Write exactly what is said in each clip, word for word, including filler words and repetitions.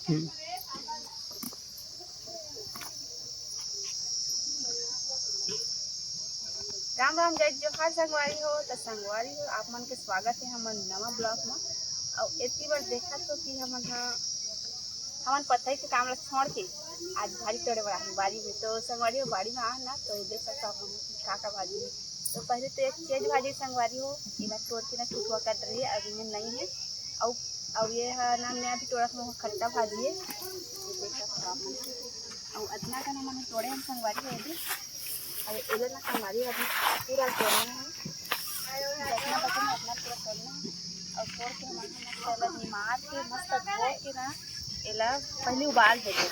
हम्म। राम राम, जय जोहार संगवारी हो। त संगवारी हो, आप मन के स्वागत हे हमर नवा ब्लॉग म। अउ एती बर देखत हो कि हमन ह, हमन पथई के काम ला छोड़ के आज भाजी तोड़े बर आए बाड़ी में। तो संगवारी हो, बाड़ी में आए ना, तो देख सकत हो आप मन का का भाजी हे। तो पहले तो एक चेज भाजी संगवारी हो, एला तोड़ के ना छुटवा कट रही है, अभी में नहीं है। अउ, अउ ये ह ना, मैं अभी तोड़त हूँ खट्टा भाजी है। ये देख सकत हो आप मन। अउ अतना कन हमन तोड़े हम संगवारी हो, अभी अउ एला ना संगवारी अभी पूरा तोड़ना है, जितना बचे ना उतना पूरा तोड़ना है। अउ तोड़ के हमन ह मस्त एला निमार के मस्त धो के ना एला पहले उबाल देबो।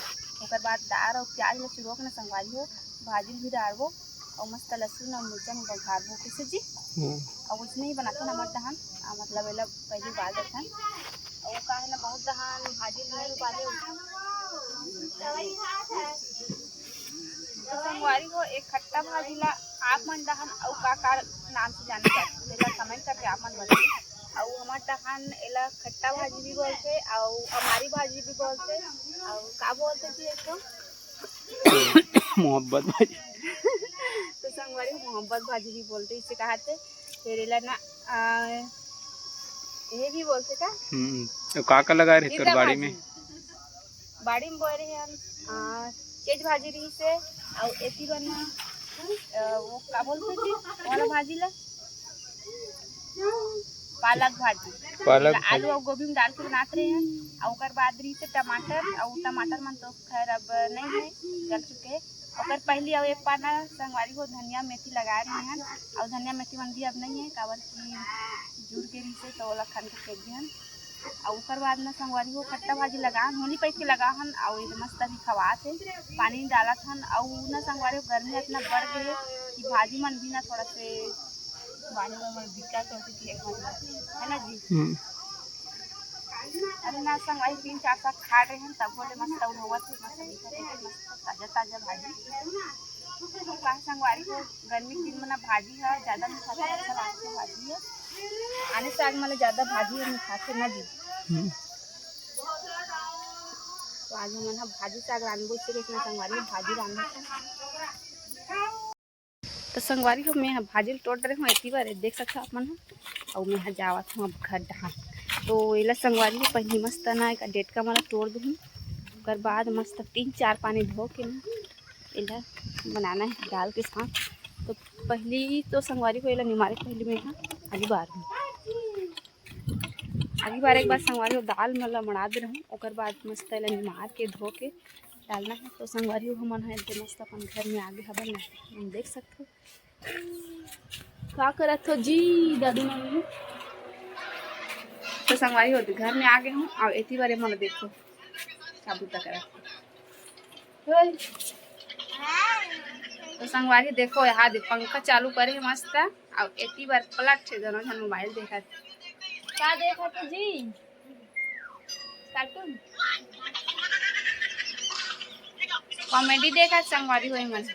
ओकर बाद दार अउ प्याज ल चुरो के ना संगवारी हो भाजी ल भी डारबो अउ मस्त लहसुन अउ मिर्चा में बघारबो। कैसे जी? हम्म। अउ उसने ही बनाथन हमर डहान, आ, मतलब एला पहले उबाल देथन। अउ का है ना, बहुत डहान भाजी ल नहीं उबाले। तो संगवारी हो, एक खट्टा भाजी ला आप मन डहान अउ का का नाम से जाने जाथे, तेला कमेंट करके आप मन बताओ। अउ हमर डहान एला खट्टा भाजी भी बोलथे, अउ अमारी भाजी भी बोलथे, अउ का बोलथे जी एक ठो? मोहब्बत भाजी। तो संगवारी हो, मोहब्बत भाजी भी बोलथे, इसे कहाथे। फिर एला ना, आ, ये भी बोलथे का? हम्म, तो का का लगा रहे तोर तिरदा बाड़ी में? भाजी। बाड़ी में बोए रहे हन, आ, चेज भाजी रहिसे, अउ एती बर ना, आ, वो का बोलथे जी, वाला भाजी ला? पालक भाजी। पालक जेला आलू भाजी। अउ गोभी में डाल के बनात रहे हन, अउ ओकर बाद रहिसे टमाटर, अउ टमाटर मन तो खैर अब नहीं है, जल चुके हैं। ओकर पहली अउ एक पाना संगवारी हो धनिया मेथी लगाए रहे हन, अउ धनिया मेथी मन भी अब नहीं है, काबर कि जुड़ के रहिसे तो ओला खन के फेंक दे हन। अउ ओकर बाद में संगवारी हो खट्टा भाजी लगा हन, होली पैक के लगा हन, अउ ये मस्त अभी खवात है, पानी डालत हन। अउ ना संगवारी हो गर्मी इतना बढ़ गए है कि भाजी मन भी ना थोड़ा से बानी में दिक्कत होती थी एक मतलब, है ना जी? हम्म। अरे ना संगवारी तीन चार साग खा रहे हैं, तब बोले मस्त उड़ोवत है, मस्त दिखत है, मस्त ताजा ताजा भाजी। तो का संगवारी हो, गर्मी के दिन में ना भाजी है ज्यादा नहीं खाते, अच्छा लागथे भाजी है। आने साग में ज्यादा भाजी है नहीं खाते ना जी। हम्म। तो आज हमन ह भाजी साग रांधबो, इसे देखना संगवारी हो, भाजी रांधत है। तो संगवारी हो, मैं ह भाजी ल तोड़ रहे हूँ, एती बार देख सकथो आप मन ह। अउ मैं ह जावत हूँ अब घर डहान। तो एला संगवारी हो, पहली मस्त ना एक डेटका मन ल तोड़ दूँ, ओकर बाद मस्त तीन चार पानी धो के ना एला बनाना है दाल के साथ। तो पहली तो संगवारी हो एला निमारे पहली मैं ह आलू बार हूँ। आगी बार एक बार संगवारी हो दाल में लमड़ा दे रहूं, ओकर बाद मस्त एला निमार के धो के डालना है। तो संगवारी हो हमन ह एदे मस्त अपन घर में आगे हवन ना, हम देख सकथो का करत हो जी दादू मम्मी। तो संगवारी हो घर में आगे हूँ, अउ एती बार मन देखो का बूता करत हो। तो संगवारी देखो, यहाँ दे पंखा चालू करे हे मस्त, अउ एती बार पलट हे, दोनों झन मोबाइल देखत। का देखत हो जी? कार्टून? कॉमेडी देखत संगवारी हो मन।